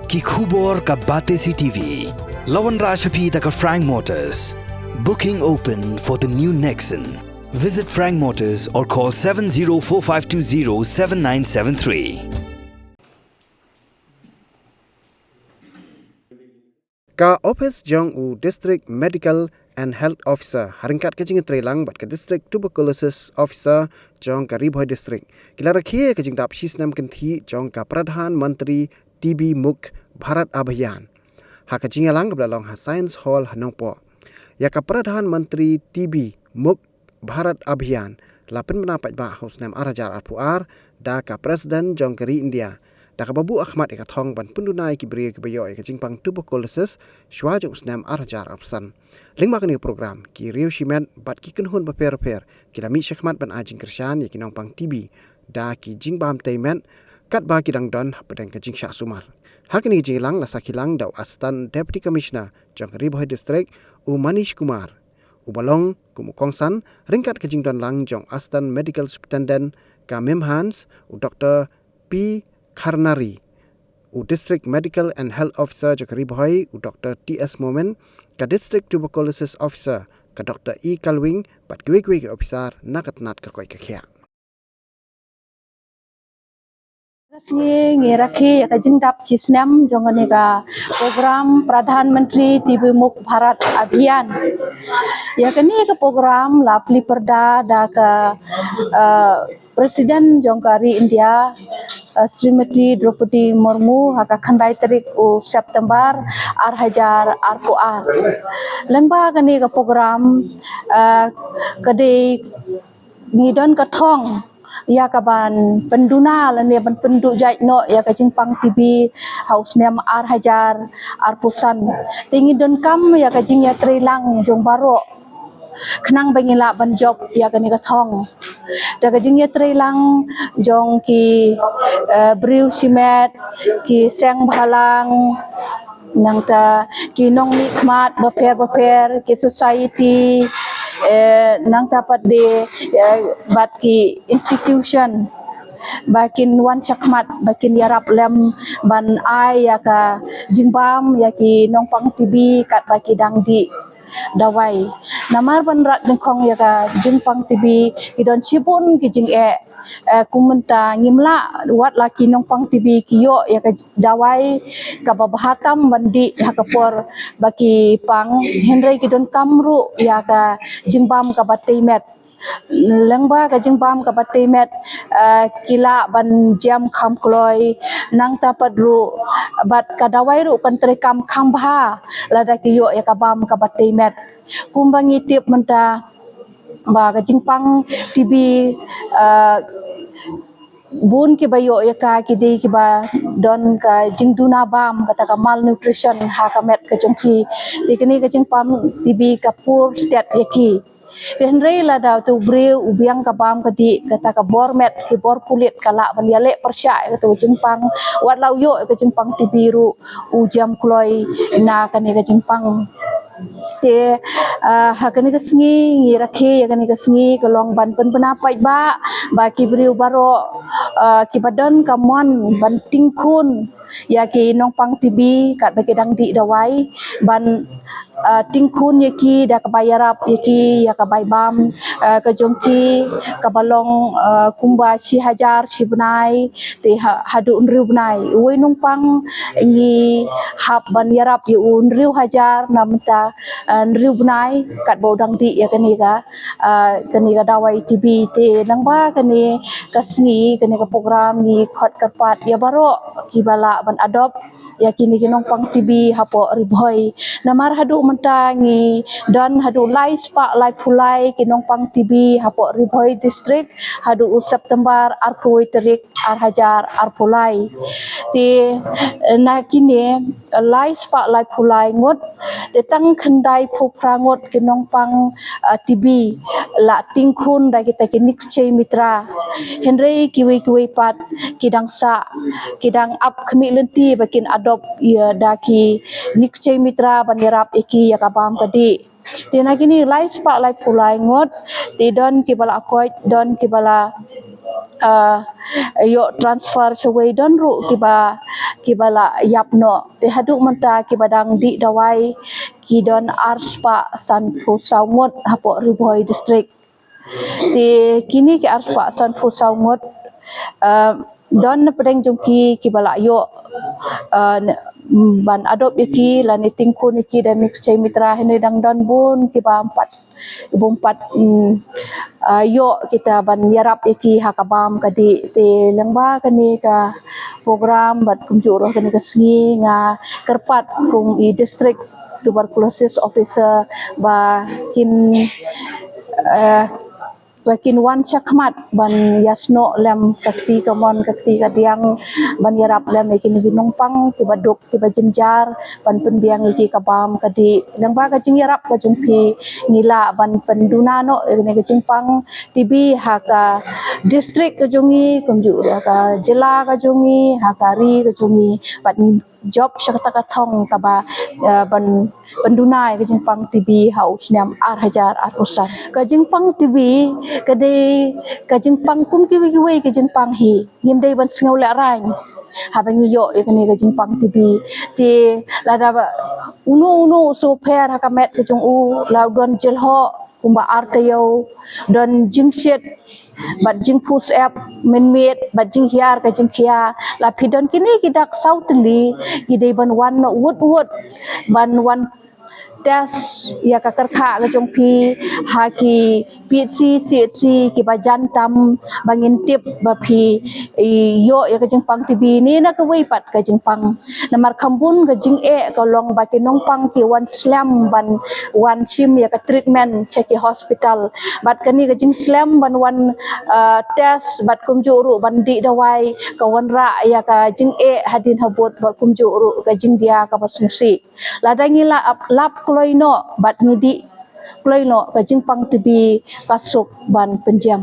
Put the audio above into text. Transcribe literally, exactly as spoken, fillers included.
Ki khubor ka Batesi T V. La wanrah sha phi da ka Frank Motors. Booking open for the new Nexon. Visit Frank Motors or call seven zero four five two zero seven nine seven three. Ka ophis jong u District Medical and Health Officer ha ryngkat ka jingïatreilang bad ka District Tuberculosis Officer jong ka Ri Bhoi District ki la rakhe ka jingdap shisnem kynthih jong ka Pradhan Mantri T B Mukt Bharat Abhiyan ha ka jingïalang kaba la long ha Science Hall ha Nongpoh. Ïa ka Pradhan Mantri T B Mukt Bharat Abhiyan la pynbna paidbah ha u snem ar hajar arphew ar da ka President jong ka ri India, da kaba buh ha khmat ïa ka thong ban pynduna ïa ki briew kiba ïoh ïa ka jingpang tuberculosis shwa jong u snem ar hajar arphew san. Lyngba kane ka program, ki riew shimet bad ki kynhun bapher bapher ki la mih sha khmat ban ai jingkyrshan ïa ki nongpang T B da ki jingbam tei met katba ki dang don hapdeng ka jingshah sumar. Ha kane ka jingïalang la sakhi lang da u Assistant Deputy Commissioner jong ka Ri Bhoi District, u Manish Kumar, uba long kum u kongsan ryngkat ka jingdon lang jong Assistant Medical Superintendent ka MIMHANS, u Doktor P Kharnari, u District Medical and Health Officer jong ka Ri Bhoi, u Doktor T S Momin, ka District Tuberculosis Officer ka Doktor E Kalwing bad kiwei kiwei ki ophisar na ka tnat ka koit ka khiah. Ka sngi ngi rakhe ïa ka jingdap shisnem jong kane ka program Pradhan Mantri T B Mukt Bharat Abhiyan. Ïa kane ka program la plie pyrda da ka, eh, President jong ka ri India, eh, Srimati Droupadi Murmu ha ka khyndai tarik u September ar hajar arphew ar. Lyngba kane ka program, eh, ka dei ngi don ka thong ïa ka ban pynduna lane ban pynduh jait noh ïa ka jingpang T B ha u snem ar hajar arphew san. Te ngi donkam ïa ka jingïatreilang jong baroh khnang ba ngin lah ban jop ïa kane ka thong. Da ka jingïatreilang jong ki, eh, briew shimet, ki seng bhalang, nangta ki nongmihkhmat bapher bapher, ki society, eh, nangta pat de, eh, bad ki institution ba kin wan shakhmat, ba kin ïarap lem ban ai ïa ka jingbam ïa ki nongpang T B katba ki dang dih dawai. Namar ban rat nyngkong ïa ka jingpang T B ki don shibun ki jingeh. Eh, kum mynta ngim lah, wat la ki nongpang T B ki ïoh ïa ka dawai kaba bha tam ban dih ha ka por ba ki pang, hynrei ki donkam ruh ïa ka jingbam kaba tei met. Lyngba ka jingbam kaba tei met, eh, ki lah ban jem kham kloi, nangta pat ruh bad ka dawai ruh kan treikam kham bha lada ki ïoh ïa ka bam kaba tei met. Kumba ngi tip mynta ba ka jingpang T B, eh, bun kiba ïoh ïa ka ki dei kiba don ka jingduna bam, kata ka malnutrition ha ka met ka jong ki. Te kane ka jingpang T B ka pur stet ïa ki. Te hynrei lada utu u briew u biang ka bam ka dih, kata ka bor met, ki bor pulit ka lah ban ïaleh pyrshah ïa kata ka jingpang, wat la u ïoh ïa ka jingpang T B ruh u jem kloi na kane ka jingpang. Te, ah, ha kane ka sngi ngi rakhe ïa kane ka sngi ka long ban pynbna paidbah ba ki briew baroh, ah, kiba don ka mon ban tyngkhun ïa ki nongpang T B katba ki dang dih dawai, ban, ah, tyngkhun ïa ki da kaba ïarap ïa ki ïa ka bai bam, ah, ka jong ki kaba long, ah, kumba shi hajar shi bnai, te ha, haduh hynriew bnai. Uwei u nongpang ngi hap ban ïarap ïa u hynriew hajar na mynta, ah, hynriew bnai katba u dang dih ïa kane ka, ah, kane ka dawai T B. Te lyngba kane ka sngi, kane ka program ngi khot kyrpad ïa baroh kiba lah ban adopt ïa kine ki nongpang T B hapoh Ri Bhoi. Namar haduh mynta ngi don haduh lai spah laiphew lai ki nongpang T B hapoh Ri Bhoi District haduh u September arphew tarik ar hajar arphew lai. Te, eh, na kine, eh, lai spah laiphew lai ngut, te tang khyndaiphew phra ngut ki nongpang, eh, T B la tyngkhun da kita ki Nikshay Mitra. Hynrei kiwei kiwei pat ki dang sah, ki dang ap khmih lynti ba kin adopt ïa da ki Nikshay Mitra ban ïarap ïa ki ïa ka bam ka dih. Te na kine lai spah laiphew lai ngut, te don kiba la koit, don kiba la uh, ïoh transfer shawei, don ruh kiba kiba la ïap noh. Te haduh mynta kiba dang dih dawai ki don arspah sanphew saw ngut hapoh Ri Bhoi District. Te kine ki arspah sanphew saw ngut, uh, don na pdeng jong ki kiba la ïoh, uh, ban adopt ïa ki lane tyngkhun ïa ki da Next Gen Mitra. Hangne dang don bun kiba ym pat, bun pat, mm, uh, ïoh kita ban ïarap ïa ki ha ka bam ka dih. Te lyngba kane ka program bad kumjuh ruh kane ka sngi nga kyrpad kum i District Tuberculosis Officer ba kin, uh, ba kin wan shakhmat ban ïasnoh lem ka kti kamon ka kti kadiang, ban ïarap lem ïa kine ki nongpang kiba duk kiba jynjar, ban pynbiang ïa ki ka bam ka dih. Lyngba ka jingïarap ka jong phi ngi lah ban pynduna noh ïa kane ka jingpang T B ha ka district ka jong ngi, kumjuh ruh ha ka jylla ka jong ngi, ha ka ri ka jong ngi, bad ngi jop sha kata ka thong kaba, uh, ban pynduna ïa ka jingpang T B ha u snem ar hajar arphew san. Ka jingpang T B ka dei ka jingpang kum kiwei kiwei ka jingpang hi. Ngim dei ban sngew lehraiñ haba ngi ïoh ïa kane ka jingpang T B. Te lada ba uno uno u sngewpher ha ka met ka jong u, la u don jyllhoh kumba ar taïew, don jingshit bad jingphuh syep mynmiet bad jinghiar ka jingkhia. La phi don kine ki dak saw tylli, ki dei ban wan noh wut wut ban wan test ïa ka kyrkhah ka jong phi ha ki P H C, C H C kiba jan tam, ba ngin tip ba phi, i, ïoh ïa ka jingpang T B ne na kawei pat ka jingpang. Namar kham bun ka jingeh ka long ba ki nongpang ki wan slem ban wan shim ïa ka treatment sha ki hospital. Bad kane ka jingslem ban wan, uh, test bad kumjuh ruh ban dih dawai ka wanrah ïa ka jingeh hadien habud bad kumjuh ruh ka jingdia kaba sngewsih. Lada ngi la ap, lap kloi noh bad ngi dih kloi noh, ka jingpang T B ka suk ban pynjem.